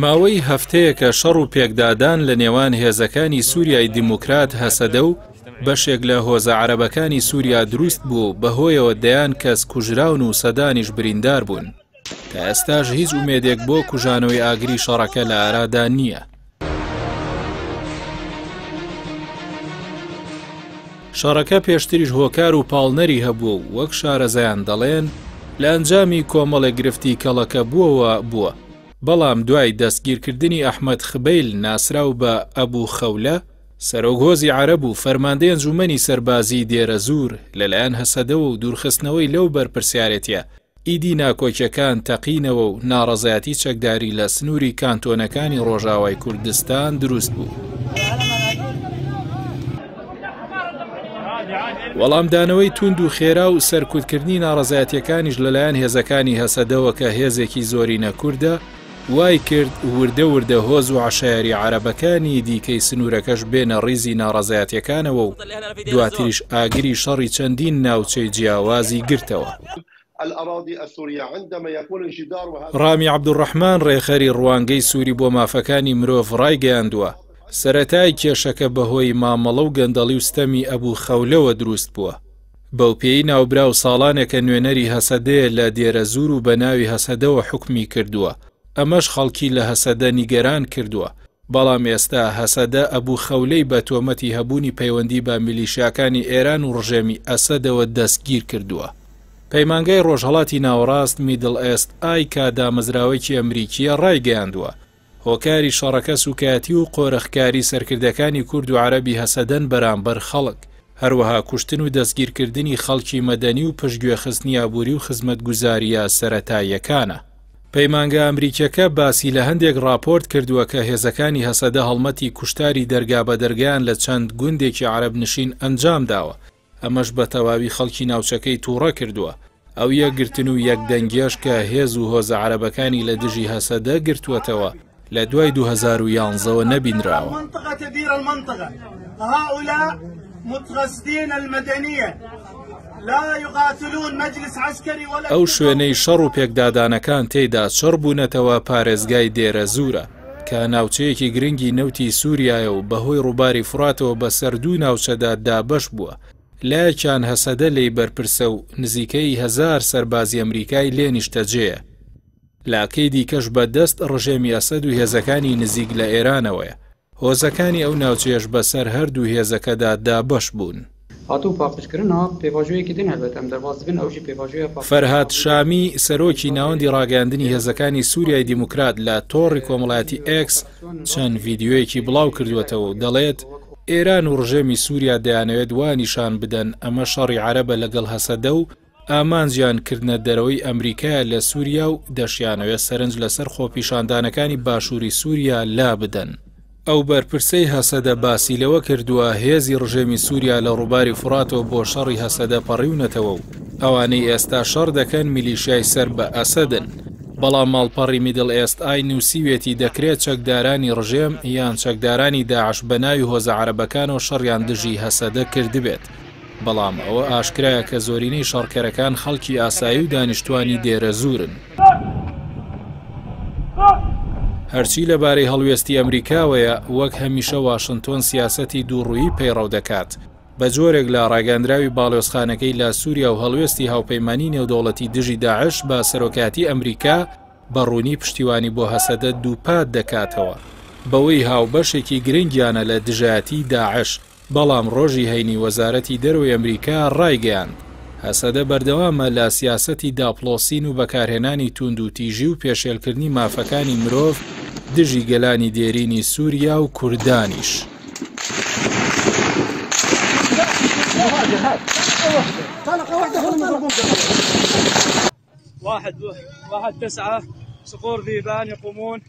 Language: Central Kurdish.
ماوەی هەفتەیەکە شەڕ و پێکدادان لە نێوان هێزەکانی سووریای دیموکرات هەسەدە و بەشێک لە هۆزە عەرەبەکانی سووریا دروست بوو و بەهۆیەوە دەیان کەس کوژراون و سەدانیش بریندار بوون. تا ئێستاش هیچ ئومێدێک بۆ کوژانەوەی ئاگری شەڕەکە لە ئارادا نییە. شەڕەکە پێشتریش هۆکار و پاڵنەری هەبووە و وەک شارەزایان دەڵێن لە ئەنجامی کۆمەڵێک گرفتی کەڵەکەبووەوە بووە، بەڵام دوای دەستگیرکردنی ئەحمەد خبەیل ناسراو بە ئەبو خەولە، سەرۆک هۆزی عەرەب و فەرماندەی ئەنجوومەنی سەربازیی دێرەزوور لەلایەن هەسەدەوە و دوورخستنەوەی لەو بەرپرسیارێتیە، ئیدی ناکۆکیەکان تەقینەوە و ناڕەزایەتی چەکداری لە سنووری کانتۆنەکانی ڕۆژاوای کوردستان دروست بوو. وەڵامدانەوەی توند و خێرا و سەرکوتکردنی ناڕەزایەتیەکانیش لەلایەن هێزەکانی هەسەدەوە کە هێزێکی زۆرینە کوردە، وای کرد وردە وردە هۆز و عەشایەری عەرەبەکانی دیکەی سنوورەکەش بێنە ڕیزی ناڕەزایەتیەکانەوە و دواتریش ئاگری شەڕی چەندین ناوچەی جیاوازی گرتەوە. ڕامی عەبدولڕەحمان ڕێکخەری ڕوانگەی سووری بۆ مافەکانی مرۆڤ ڕایگەیاندووە، سەرەتای کێشەکە بەهۆی مامەڵە و گەندەڵی و ستەمی ئەبو خەولەوە دروست بووە. بەوپێیەی ناوبراو ساڵانێکە نوێنەری هەسەدەیە لە دێرەزوور و بەناوی هەسەدەوە حوکمی کردووە، ئەمەش خەڵکی لە هەسەدە نیگەران کردووە، بەڵام ئێستا هەسەدە ئەبو خەولەی بە تۆمەتی هەبوونی پەیوەندی بە میلیشیاکانی ئێران و ڕژێمی ئەسەدەوە دەستگیرکردووە. پەیمانگای ڕۆژهەڵاتی ناوەڕاست میدڵ ئێست ئای کە دامەزراوەیەکی ئەمریکییە ڕایگەیاندووە، هۆکاری شەڕەکە سوکایەتی و قۆرخکاری سەرکردەکانی کورد و عەرەبی هەسەدەن بەرامبەر خەڵک، هەروەها کوشتن و دەستگیرکردنی خەڵکی مەدەنی و پشتگوێخستنی ئابووری و خزمەتگوزارییە سەرەتاییەکانە. پەیمانگا ئەمریکیەکە باسی لە هەندێک ڕاپۆرت کردووە کە هێزەکانی هەسەدە هەڵمەتی کوشتاری دەرگا بە دەرگایان لە چەند گوندێکی عەرەبنشین ئەنجامداوە، ئەمەش بە تەواوی خەڵکی ناوچەکەی تووڕە کردووە. ئەو یەکگرتن و یەکدەنگیەش کە هێز و هۆزە عەرەبەکانی لە دژی هەسەدە گرتووەتەوە لە دوای 2011 وە نەبینراوە. ئەو شوێنەی شەڕ و پێکدادانەکان تێیدا چڕ بوونەتەوە پارێزگای دێرەزوورە کە ناوچەیەکی گرنگی نەوتی سووریایە و بەهۆی ڕووباری فوراتەوە بەسەر دوو ناوچەدا دابەش بووە، لایەکیان هەسەدە لێی بەرپرسە و نزیکەی هەزار سەربازی ئەمریکای لێ نیشتەجێیە، لاکەی دیکەش بە دەست ڕژێمی ئەسەد و هێزەکانی نزیک لە ئێرانەوەیە. هۆزەکانی ئەو ناوچەیەش بەسەر هەردوو هێزەکەدا دابەش بوون. هاتوو پاقژکردنا پێڤاژۆیەکی دن هەلبەت ئەم دەرباز دبن ئەو ژی پێڤاژۆیا پاقژکردنا فەرهاد شامی، سەرۆکی ناوەندی ڕاگەیاندنی هێزەکانی سوریای دیموکرات لە تۆڕی کۆمەڵایەتی ئێکس چەند ڤیدیۆیەکی بڵاوکردووەتەوە و دەڵێت، ئێران و ڕژێمی سوریا دەیانەوێت وا نیشان بدەن ئەمە شەڕی عەرەبە لەگەڵ هەسەدە و ئامانجیان کردنە دەرەوەی ئەمریکایە لە سوریا و دەشیانەوێت سەرنج لەسەر خۆپیشاندانەکانی باشووری سوریا لابدەن. ئەو بەرپرسەی هەسەدە باسی لەوە کردووە، هێزی ڕژێمی سوریا لە ڕووباری فوڕاتەوە بۆ شەڕی هەسەدە پەڕیونەتەوە و ئەوانەی ئێستا شەڕ دەکەن میلیشیای سەر بە ئەسەدن. بەڵام ماڵپەڕی میدڵ ئێست ئای نووسیویەتی دەکرێت چەکدارانی ڕژێم یان چەکدارانی داعش بەناوی هۆزە عەرەبەکانەوە شەڕیان دژی هەسەدە کردبێت. بەڵام ئەوە ئاشکرایە کە زۆرینەی شەڕکەرەکان خەڵکی ئاسایی و دانیشتوانی دێرەزوورن. هەرچی لەبارەی هەڵوێستی ئەمریکاوەیە، وەک هەمیشە واشنتۆن سیاسەتی دووڕوویی پەیڕەو دەکات، بە جۆرێک لە ڕاگەندراوی باڵیۆزخانەکەی لە سووریا و هەڵوێستی هاوپەیمانی نێودەوڵەتی دژی داعش بە سەرۆکایەتی ئەمریکا بە ڕوونی پشتیوانی بۆ هەسەدە دووپات دەکاتەوە، بەوەی هاوبەشێکی گرنگیانە لە دژایەتی داعش. بەڵام ڕۆژی هەینی وەزارەتی دەرەوەی ئەمریکا ڕایگەیاند، هەسەدە بەردەوامە لە سیاسەتی داپڵۆسین و بەکارهێنانی تووندوتیژی و پێشێلکردنی مافەکانی مرۆڤ دژی گەلانی دێرینی سووریا و کوردانیش. واحد واحد تسعة صقور ذيبان يقومون.